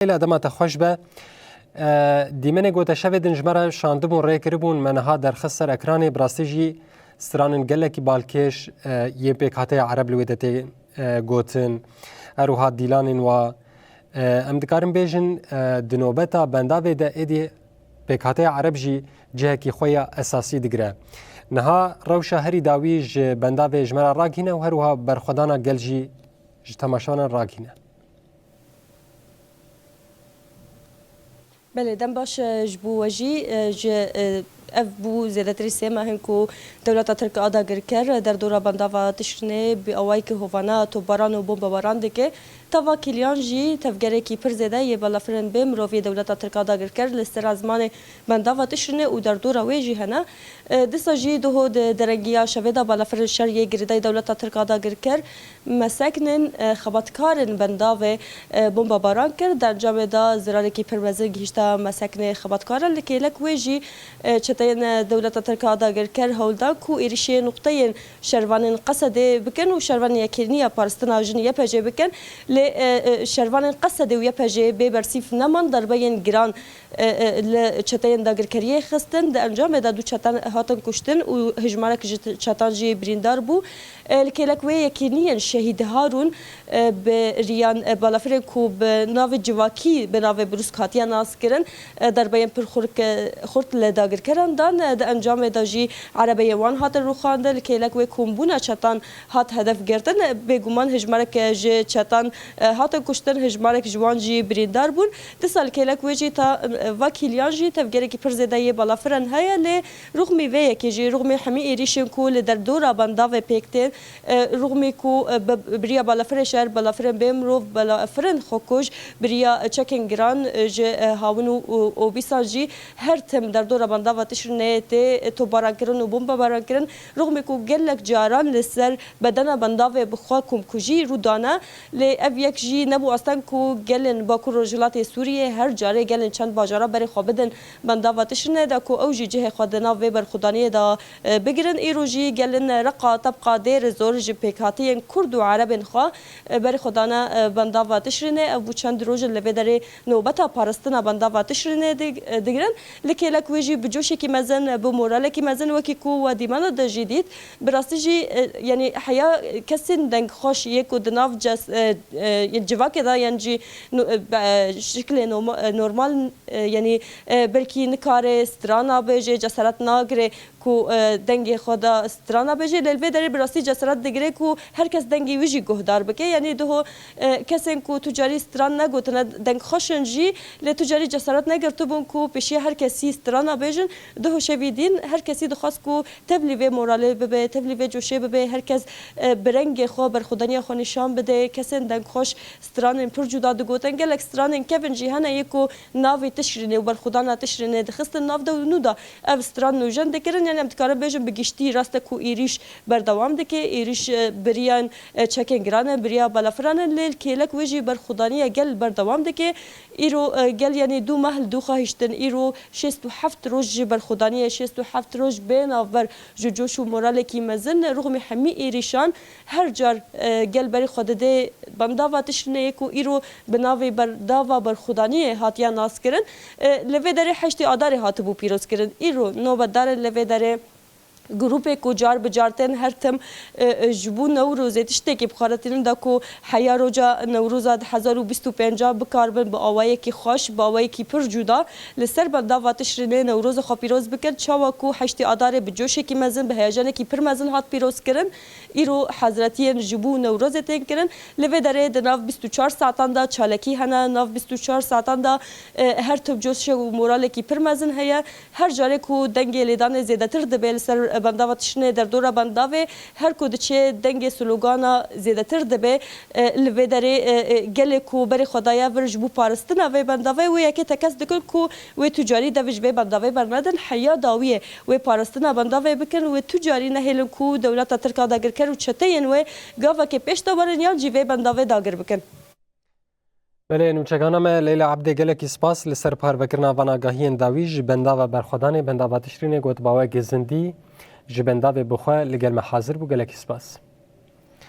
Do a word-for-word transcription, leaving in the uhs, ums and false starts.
Leyla, dema te xweş be. E, dîmenê ku te şevê din ji me re şandibûn, rê kiribûn, me niha derxist ser ekranê, bi rastî jî stranên gelekî balkêş, e, yên pêkhateya Ereb li wê de tê, e, gotin. Her wiha dîlanên wa, e, em dikarin bêjin, e, di nobeta bendavê de êdî pêkhateya Ereb jî cihekî xwe ya esasî digire. Niha rewşa herî dawî ji bendavê ji me re ragihîne û her wiha berxwedana gel jî ji temaşevanan ragihîne. Belê, dem baş, e, ji bo we jî, e, ji, e, ev bû zêdetirî sê meh in ku dewleta Tirk a dagirker, e, derdora bendava Tişrînê bi awayekî hovane topbaran û bombebaran dike. Tava kiliyan jî tevgerekî pir zêde yê balafirên bê mirovî dewleta Tirk a dagirker li ser ezmanê bendava Tişrînê û derdora wê jî hene. E, disa jî doho di derengiya şevê de balafirên şer yê girêdayî dewleta Tirk a dagirker meseknên, e, xebatkarên bendavê, e, bombebaran kir. Di encamê de zirarekî pir mezin gihîşte meseknê xebatkaran. Li kêlek wê jî, e, çeteyên, e, dewleta Tirk a dagirker hewl dan ku êrişê nuqteyên şervanên Qesedê bikin û şervanên Yekîniya Paristina Jin Y P J bikin. Lê, e, e, şervanên Qesedê û Y P J bê bersîv neman, derbeyên giran e, e, li çeteyên dagirkeriyê xistin. Di encamê de du çetan hatin kuştin û hejmarek ji çetan jî birîndar bû. E, li kêlek wê yekîniyên Şehîd Harûn, e, bi riyan, e, balafirên ku bi navê civakî, bi navê brûsk hatiye naskirin, e, derbeyên pir xurk, e, xurt li dagirkeran dan. E, di encamê de jî erebeyên wan hatin rûxandin. Li kêlek wê kombûna çetan hat hedef girtin. Bêguman hejmarek ji çetan, e, hatin kuştin, hejmarek ji wan jî birîndar bûn. Disa li kêlek wê jî ta, e, va kîliyan jî tevgerekî pir zêde yê balafiran heye, lê rûxmî vê yekê jî, rûxmî hemî êrîşên ku li derdora bendavê pêk tên, e, rûxmî ku, e, bi, bi riya balafirê şer, balafirên bê mirov, balafirên xwekuj, bi riya, e, çekên giran, e, ji, e, hawin û, û, û bîsan jî her tim derdora bendava Tişrînê tê, e, topbarankirin û bombebarankirin. Rûxmî ku gelek caran li ser bedena bendavê bi xwe komkujî rû dane, lê ev yek jî nebû asteng ku gelên Bakur Rojhilatê Sûriyê her carê gelên çend bajara berê xwe bidin bendava Tişrînê de ku ew jî cihê xwe di nav vê berxwedaniyê de, e, bigirin. Îro jî gelên Reqa, Tebqa, Dêr Zor ji pêkhatiyên Kurd û Erebên xwe, e, berê xwe dane, e, bendava Tişrînê. Ev bû çend roj in li vê derê nobeta parastina bendava Tişrînê dig-, e, digirin. Li kêlek wê jî bi coşekî mezin, bi moralekî mezin, wekî ku we dîmena de jî dît, bi rastî jî, e, yanî heya kesên dengxweş yê ku di nav ces-, e, e, civakê de yan jî no-, e, be-, şiklê noma-, e, normal, e, yanî, e, belkî nikare strana bêje, cesaret nagire ku, e, dengê xwe de strana bêje. Lê li vê derê bi rastî cesaret digire ku her kes dengê wî jî guhdar bike. Yanî diho, e, kesên ku tu carî stran negotine, dengxweş in jî, lê tu carî cesaret negirtibûn ku pêşiya her kesî strana bêjin. Diho şevî dîn her kesî dixwest ku tevlî vê moralê bibe, tevlî vê coşê bibe, her kes, e, bi rengê xwe, berxwedaniya xwe nîşan bide. Kesên dengxweş stranên pir cuda digotin. Gelek stranên kevin jî hene yê ku navê Tişrînê û berxwedana Tişrînê dixistin nav de û nû de ev stran nûjen dikirin. Yanî em dikarin bêjin bi giştî rast e ku êrîş berdewam dike. Êrîş, e, biriyan, e, çekên giran e, biriya balafiran e, lê li kêlek wê jî berxwedaniya gel berdewam dike. Îro, e, gel yanî du meh li dû xwe hiştin. Îro şêst û heft roj ji berxwedaniyê, şêst û heft roj bê navber ji coş û moralekî mezin. Rûxmî hemî êrîşan her car, e, gel berê xwe dide bendava Tişrînê yê ku îro bi navê berdava berxwedaniyê hatiye naskirin. E, li vê derê heştê Adarê hatibû pîrozkirin. Îro nobetdar in li vê derê grûpê ku car bi car tên her tim, e, e, ji bo Newrozê tiştekî bi xwe re tînin da ku heya roja Newroza di hezar û bîst û pênc bikaribin bi awayekî xweş, bi awayekî pir cuda li ser bendava Tişrînê Newroza xwe pîroz bikin. Çawa ku heştê Adarê bi coşekî mezin, bi heyecanekî pir mezin hat pîrozkirin. Îro hezretiyên ji bo Newrozê tên kirin. Li vê derê di nav bîst û çar saetan de çalakî hene, nav bîst û çar saetan de, e, her tim coşe û moralekî pir mezin heye. Her carê ku dengê lêdanê zêdetir dibe li ser bendava Tişrînê, derdora bendavê, her ku diçe dengê slogana zêdetir dibe, e, li vê derê, e, e, gelê ku berê xwe daye vir ji bo parastina vê bendavê, wê yekê tekez dikin ku wê tu carî dev ji vê bendavê bernedin, heya dawiyê wê parastina bendavê bikin, wê tu carî nehêlin ku dewleta Tirk a dagirker û çeteyên wê gavekê pêş de werin yan jî vê bendavê dagir bikin. Belê, nûçegana me Leyla Ebdê, gelekî spas li ser parvekirina van agahiyên dawî ji bendava berxwedanê, bendava Tişrînê, got bi awayekî zindî ji bendavê bi xwe li gel me hazir bû. Gelekî spas.